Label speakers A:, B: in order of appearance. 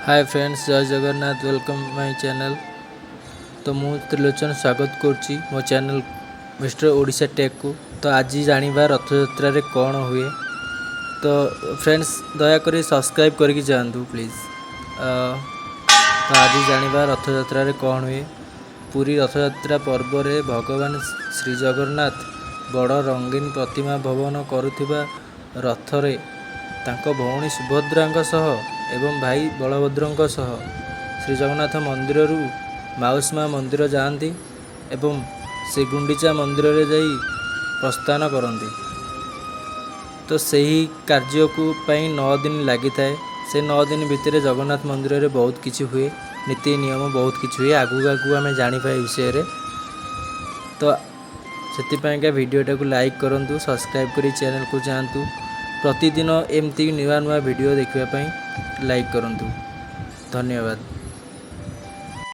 A: ହାଏ friends, ଜୟ Jagannath, welcome my channel. ତ ମୁଁ ତ୍ରିଲୋଚନ ସ୍ୱାଗତ କରୁଛି ମୋ ଚ୍ୟାନେଲ୍ ମିଷ୍ଟର ଓଡ଼ିଶା ଟେକ୍କୁ। ତ ଆଜି ଜାଣିବା ରଥଯାତ୍ରାରେ କ'ଣ ହୁଏ। ତ ଫ୍ରେଣ୍ଡସ୍, ଦୟାକରି ସବସ୍କ୍ରାଇବ୍ କରିକି ଯାଆନ୍ତୁ ପ୍ଲିଜ୍। ତ ଆଜି ଜାଣିବା ରଥଯାତ୍ରାରେ କ'ଣ ହୁଏ। ପୁରୀ ରଥଯାତ୍ରା ପର୍ବରେ ଭଗବାନ ଶ୍ରୀ ଜଗନ୍ନାଥ ବଡ଼ ରଙ୍ଗୀନ ପ୍ରତିମା ବହନ କରୁଥିବା ରଥରେ ତାଙ୍କ ଭଉଣୀ ସୁଭଦ୍ରାଙ୍କ ସହ ଏବଂ ଭାଇ ବଳଭଦ୍ରଙ୍କ ସହ ଶ୍ରୀଜଗନ୍ନାଥ ମନ୍ଦିରରୁ ମାଉସୀ ମା ମନ୍ଦିର ଯାଆନ୍ତି ଏବଂ ଶ୍ରୀଗୁଣ୍ଡିଚା ମନ୍ଦିରରେ ଯାଇ ପ୍ରସ୍ଥାନ କରନ୍ତି। ତ ସେହି କାର୍ଯ୍ୟକୁ ପାଇଁ 9 ଦିନ ଲାଗିଥାଏ। ସେ 9 ଦିନ ଭିତରେ ଜଗନ୍ନାଥ ମନ୍ଦିରରେ ବହୁତ କିଛି ହୁଏ, ନୀତି ନିୟମ ବହୁତ କିଛି ହୁଏ। ଆଗକୁ ଆଗକୁ ଆମେ ଜାଣିବା ଏ ବିଷୟରେ। ତ ସେଥିପାଇଁକା ଭିଡ଼ିଓଟାକୁ ଲାଇକ୍ କରନ୍ତୁ, ସବସ୍କ୍ରାଇବ୍ କରି ଚ୍ୟାନେଲକୁ ଯାଆନ୍ତୁ। ପ୍ରତିଦିନ ଏମିତି ନୂଆ ନୂଆ ଭିଡ଼ିଓ ଦେଖିବା ପାଇଁ ଲାଇକ୍ କରନ୍ତୁ। ଧନ୍ୟବାଦ।